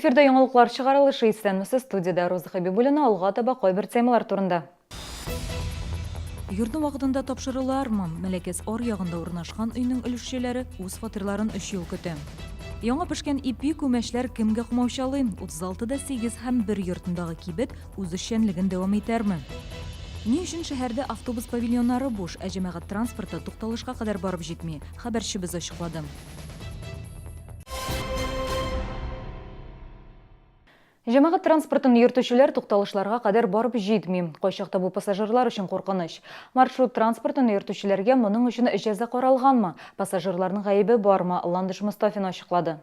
Эфирда яңалыклар чыгарылышы исәнмесез студиядә Роза Хәбибуллина алга таба кайбер темалар турында. Йортны вакытында тапшырылармы? Мәләкәс ар ягында урнашкан өйнең өлешчеләре үз фатирларын өч ел көтә. Яңа пешкән ипи, күмәчләр кемгә комаучалый? 36 да 8 һәм 1 йортындагы кибет үз эшчәнлеген дәвам итәрме? Ни өчен шәһәрдә автобус павильоннары буш, ә җәмәгать транспорты тукталышка кадәр барып җитми? Хәбәрчебез ачыклады. Җәмәгать транспортын йөртүчеләр тукталышларга кадәр барып җитми. Кайчакта бу пассажирлар өчен куркыныч. Маршрут транспортын йөртүчеләргә моның өчен җәза каралганмы? Пассажирларның гаебе бармы? Ландыш Мостафина ачыклады.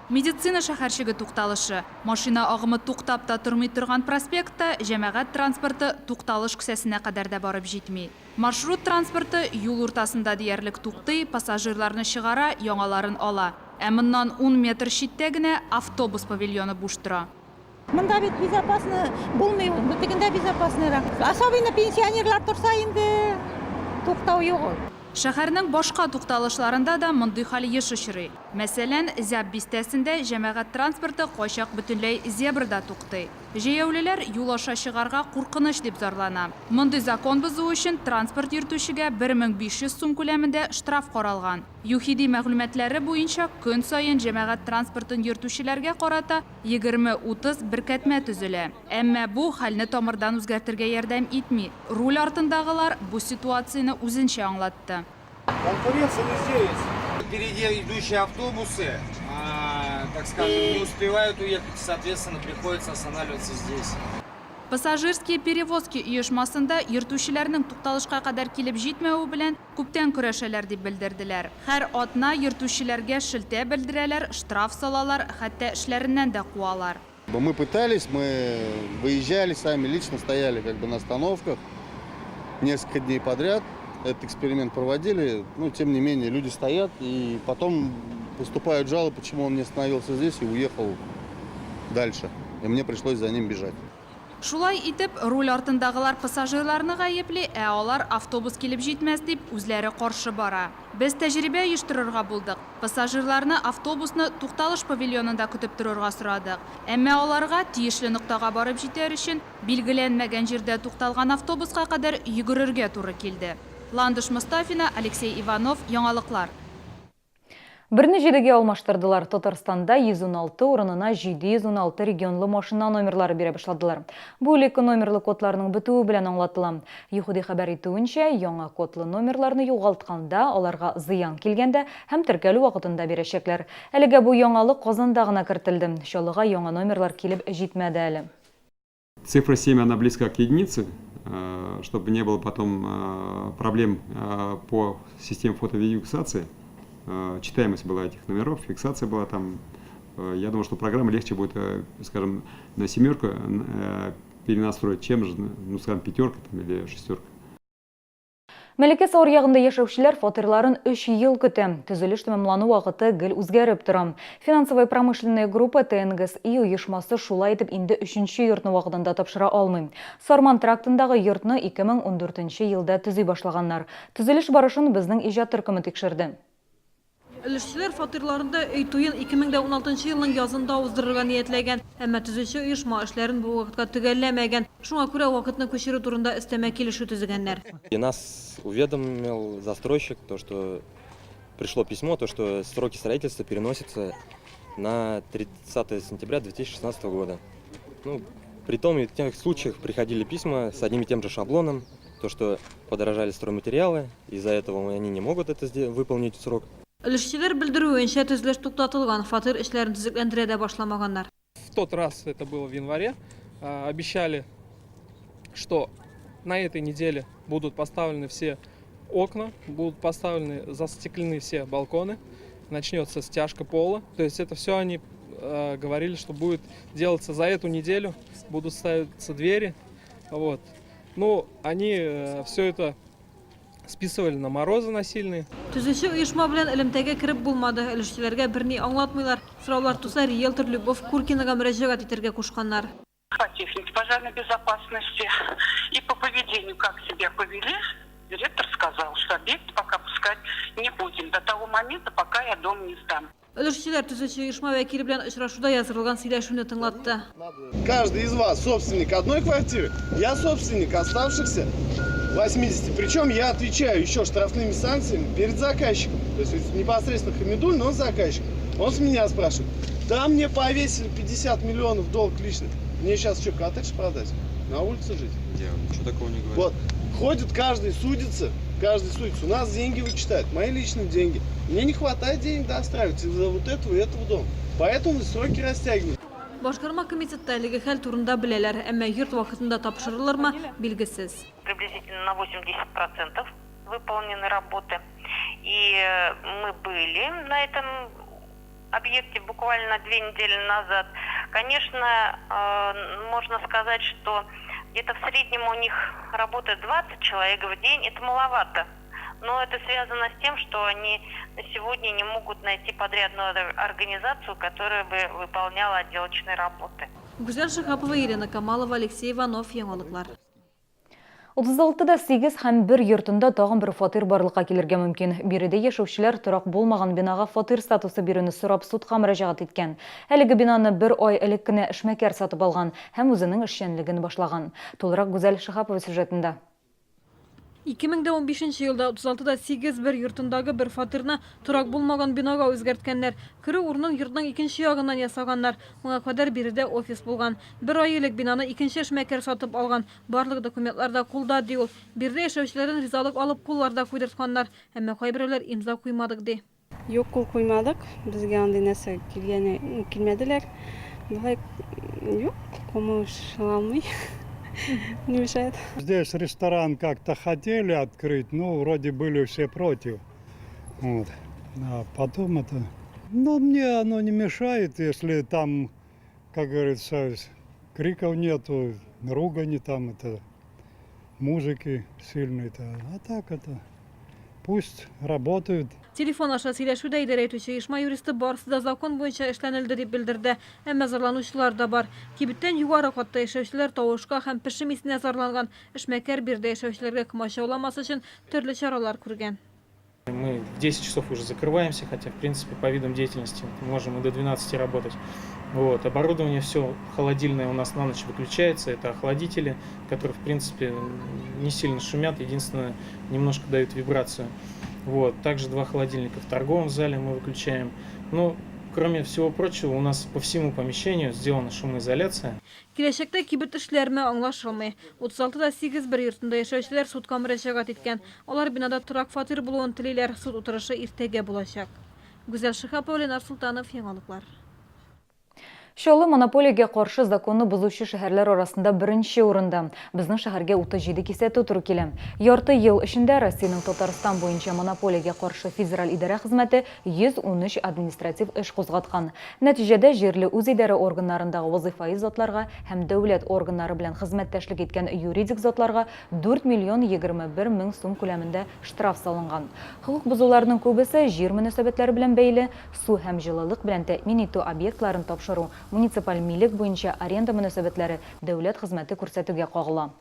Медицина шәһәрчеге тукталышы. Машина агымы туктап та тормый торган проспектта җәмәгать транспорты тукталыш кесәсенә кадәр дә барып җитми. Маршрут транспорты юл уртасында диярлек туктый, пассажирларны чыгара, яңаларын ала. Ә моннан ун метр читтә генә автобус павильоны буш тора. Монда бит безопасно булмый, тегендә безопасныйрак. Особенно пенсионерлар торса инде туктау юк ул. Шәһәрнең башка тукталышларында да мондый хәл еш очрый. Мәсәлән, Зяб бистәсендә җәмәгать транспорты кайчак бөтенләй зебрада туктый. Җәяүлеләр юл аша чыгарга куркыныч дип зарлана. Мондый закон бозу өчен транспорт йөртүчегә 1500 сум күләмендә штраф каралган. ЮХИДИ мәгълүматлары буенча, көн саен җәмәгать транспортын йөртүчеләргә карата 20-30 беркетмә төзелә. Әмма бу хәлне тамырдан үзгәртергә ярдәм итми. Руль артындагылар бу ситуацияне үзенчә аңлатты. Конкуренция везде есть. Впереди идущие автобусы, так скажем, не успевают уехать, соответственно, приходится останавливаться здесь. Пассажирские перевозки оешмасында йөртүчеләрнең тукталышка кадәр килеп җитмәве белән күптән көрәшәләр дип белдерделәр. Һәр атна йөртүчеләргә шелтә белдерәләр, штраф салалар, хәтта эшләреннән дә куалар. Мы пытались, мы выезжали сами, лично стояли как бы на остановках несколько дней подряд. Этот эксперимент проводили, но тем не менее люди стоят и потом поступают жалобы, почему он не остановился здесь и уехал дальше. И мне пришлось за ним бежать. Шулай итеп, руль артындагылар пассажирларны гаепли, ә алар автобус килеп җитмәс дип үзләре каршы бара. Без тәҗрибә оештырырга булдык. Пассажирларны автобусны тукталыш павильонында көтеп торырга сорадык. Әмма аларга, тиешле ноктага барып җитәр өчен, билгеләнмәгән җирдә тукталган автобуска кадәр йөгерергә туры килде. Ландыш Мостафина, Алексей Иванов, Яңалыклар. Берне җидегә алмаштырдылар. Татарстанда 116 урынына 716 регионлы машина номерлары бирә башладылар. Бу элекке номерлы кодларның бетүе белән аңлатыла. ЮХИДИ хәбәр итүенчә, яңа кодлы номерларны югалтканда, аларга зыян килгәндә һәм теркәлү вакытында бирәчәкләр. Әлегә бу яңалык Казанда гына кертелде. Чаллыга яңа номерлар килеп җитмәде әле. Цифра 7, она близка к единице, чтобы не было потом проблем по системе фото-видеофиксации. Читаемость была этих номеров, фиксация была там. Я думаю, что программа легче будет, скажем, на семерку перенастроить, чем же, ну, скажем, пятерка там, или шестерка. Мәләкәс аръягында яшәүчеләр фатирларын өч ел көтә. Төзелеш тәмамлану вакыты гел үзгәреп тора. Финансовая промышленная группа ТНГСИ оешмасы шулай итеп инде өченче йортны вакытында тапшыра алмый. Сарман трактындагы йортны 2014 нче елда төзи башлаганнар. Төзелеш барышын безнең иҗат төркеме тикшерде. Өлешчеләр фатирларында өй туен 2016 елның язында уздырырга ниятләгән. Әмма төзүче оешма эшләрен бу вакытка төгәлләмәгән. Шуңа күрә вакытны күчерү турында өстәмә килешү төзегәннәр. И нас уведомил застройщик, то что пришло письмо, то что сроки строительства переносятся на 30 сентября 2016 года. Ну, при том и в тех случаях приходили письма с одним и тем же шаблоном, то что подорожали стройматериалы, из-за этого они не могут это выполнить в срок. Өлешчеләр белдерүенчә, төзелеш туктатылган, фатир эчләрен төзекләндерә дә башламаганнар. В тот раз, это было в январе, обещали, что на этой неделе будут поставлены все окна, будут поставлены, застеклены все балконы, начнется стяжка пола. То есть это все они говорили, что будет делаться за эту неделю, будут ставиться двери. Вот. Ну, они все это списывали на морозы на сильные. Төзүче оешма белән элемтәгә кереп булмады, өлешчеләргә берни аңлатмыйлар. Сораулар туса, риэлтор Любовь Куркинага мөрәҗәгать итәргә кушканнар. По технике пожарной безопасности и по поведению, как себя повели, директор сказал, что объект пока пускать не будем до того момента, пока я дом не сдам. Өлешчеләр төзүче оешма вәкиле белән очрашуда яздырылган сөйләшүне тыңлатты. Каждый из вас собственник одной квартиры, я собственник оставшихся 80. Причем я отвечаю еще штрафными санкциями перед заказчиком. То есть непосредственно Хамидуллин, он заказчик. Он с меня спрашивает. Там мне повесили 50 миллионов долг личный. Мне сейчас что, коттедж продать? На улице жить? Я ничего такого не говорю. Вот. Ходит каждый, судится. Каждый судится. У нас деньги вычитают, мои личные деньги. Мне не хватает денег достраивать из-за вот этого и этого дома. Поэтому сроки растягивают. Башкарма комитетта әлеге хәл турында беләләр, әмма йорт вакытында тапшырылырмы, билгесез. Приблизительно на 80 процентов выполнены работы. И мы были на этом объекте буквально две недели назад. Конечно, можно сказать, что где-то в среднем у них работает 20 человек в день, это маловато. Но это связано с тем, что они на сегодня не могут найти подрядную организацию, которая бы выполняла отделочные работы. Гүзәл Шиһапова, Елена Камалова, Алексей Иванов, Яңалыклар. 36 да 8 һәм 1 йортында тагын бер фатир барлыкка килергә мөмкин. Биредә яшәүчеләр торак булмаган бинага фатир статусы бирүне сорап судка мөрәҗәгать иткән. Әлеге бинаны бер ай элек кенә эшмәкәр сатып алган һәм үзенең эшчәнлеген башлаган. Тулырак Гүзәл Шиһапова сюжетында. 2015 нче елда 36 да 8 бер йортындагы бер фатирны торак булмаган бинага үзгәрткәннәр. Керү урынын йортның икенче ягыннан ясаганнар. Моңа кадәр биредә офис булган. Бер ай элек бинаны икенче эшмәкәр сатып алган. Барлык документлар да кулда, ди ул. Биредә яшәүчеләрдән ризалык алып куллар да куйдыртканнар. Әмма кайберәүләр имза куймадык, ди. Юк, кул куймадык. Безгә андый нәрсә килгәне килмәделәр. Болай юк, кумыш алмый. Не мешает. Здесь ресторан как-то хотели открыть, но вроде были все против. Вот. А потом это... Ну, мне оно не мешает, если там, как говорится, криков нету, ругани там, это, музыки сильной-то. А так это, пусть работают. Телефон аша сөйләшүдә идарә итүче оешма юристы барысы да закон буенча эшләнелде дип белдерде. Әмма зарланучылар да бар. Кибеттән югары катта яшәүчеләр тавышка һәм пешем исенә зарланган. Эшмәкәр биредә яшәүчеләргә комачауламас өчен төрле чаралар күргән. Мы в 10 часов уже закрываемся, хотя, в принципе, по видам деятельности можем и до 12 работать. Вот. Оборудование все холодильное у нас на ночь выключается. Это охладители, которые, в принципе, не сильно шумят, единственное, немножко дают вибрацию. Вот. Также два холодильника в торговом зале мы выключаем. Но, кроме всего прочего, у нас по всему помещению сделана шумоизоляция. Киләчәктә кибет эшләрме, аңлашылмый. 36 да 8 бер йортында яшәүчеләр судка мөрәҗәгать иткән. Алар бинада торак фатир булуын телиләр. Суд утырышы иртәгә булачак. Гүзәл Шиһапова, Ленар Солтанов, Яңалыклар. Чаллы монополиягә каршы законны бозучы шәһәрләр арасында беренче урында. Безнең шәһәргә 37 кисәтү туры килә. Ярты ел эчендә Россиянең Татарстан буенча монополиягә каршы федераль идарә хезмәте 113 административ эш кузгаткан. Нәтиҗәдә, җирле үзидарә органнарындагы вазыйфаи затларга һәм дәүләт органнары белән хезмәттәшлек иткән юридик затларга 4 миллион 21 мең сум күләмендә штраф салынган. Хокук бозуларның күбесе җир мөнәсәбәтләре белән бәйле, су һәм җылылык белән тәэмин итү объектларын тапшыру, муниципаль милек буенча аренда мөнәсәбәтләре, дәүләт хезмәте күрсәтүгә кагыла.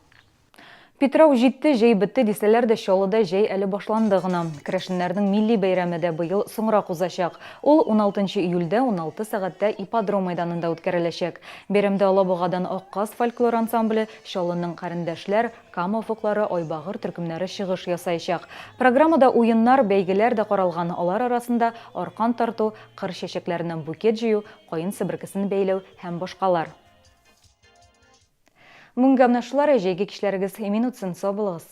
Питрау җитте, җәй бетте дисәләр дә, Чаллыда җәй әле башланды гына. Керәшеннәрнең милли бәйрәме дә быел соңрак узачак. Ул уналтынчы июльдә уналты сәгатьтә Ипподром мәйданында үткәреләчәк. Бәйрәмдә Алабугадан Ак каз фольклор ансамбле, Чаллының Карендәшләр, Кама офыклары, Айбагыр төркемнәре чыгыш ясаячак. Программада уеннар, бәйгеләр дә каралган, алар арасында аркан тарту, кыр чәчәкләреннән букет җыю, каен себеркесен бәйләү һәм башкалар. Бүгенгә менә шулар, җәйге кичләрегез имин үтсен, сау булыгыз!